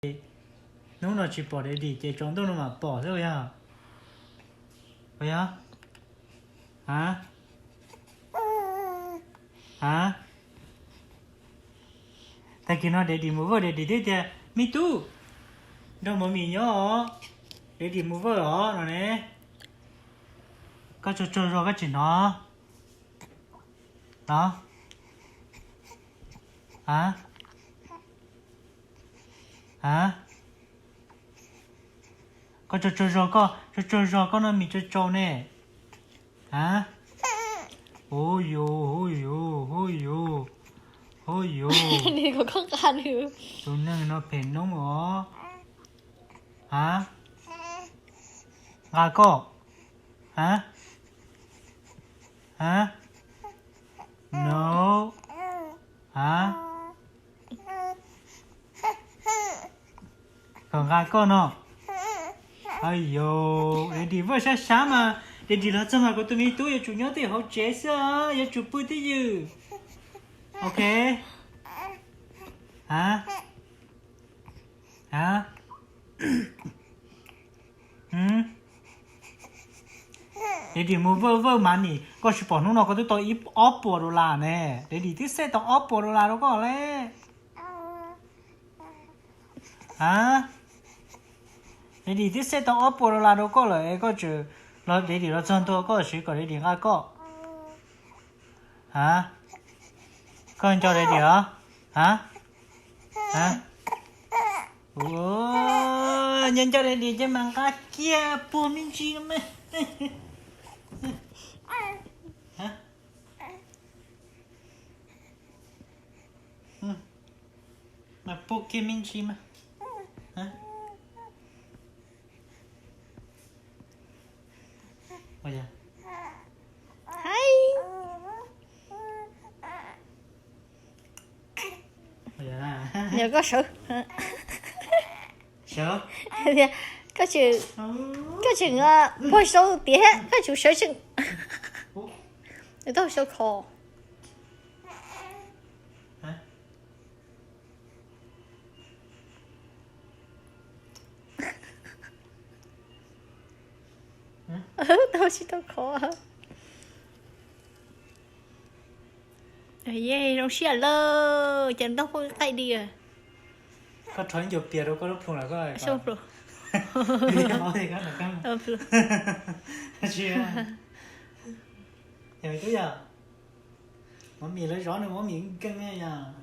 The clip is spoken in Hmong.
hnub no tsis pom Daddy ces tsaus ntuj no mam pom xwb yog. Ua yog? A, a, tag kis no Daddy mus vawj Daddy thiab tias, me tub, nrog Mummy nyob os, Daddy mus vawj os no ne. Koj tsaug tsaug zog koj tsis hnov los? A, a, koj tsaug tsaug zog, koj tsaug tsaug zog, koj noj mis tsaug tsaug ne. A, hu yus, hu yus, hu yus, hu yus. Tus neeg no phem noob os. A, nqa koj. A, a, no, a, kom nqa koj no. Ayo, Daddy vawj sab sab mas, Daddy los txog mas kuv tus me tub yuav tsum nyob twj ywm hauv tsev xwb, yuav tsum pw twj ywm. Ok. A, a, Daddy mus vawj vawj mas nim koj tsis pom hnub no koj twb tau ib ob puas dollar ne. Daddy twb xej tau ob puas dollar rau koj lawm. A, Daddy twb xej tau ob puas dollar rau koj lawm es koj tseem los, Daddy los txog ntua koj siv kom Daddy nqa koj. A, koj nco Daddy os? A, a, ua, nco nco Daddy ces mas nqa kiag puag me ntsis no mas. Mas puag kiag me ntsis mas. Hais, yog koj sawv, koj tseem, koj tseem puag saud tiag, koj tseem sawv tseem, tau sau kho. Tau tsis tau kho. Zoo siab lawm, cas ntaub poj qaij di. Koj rho ib ncaug pias rau koj lub plhu lawm koj. Yog, Mummy lawv zov nws Mummy nkeeg yog.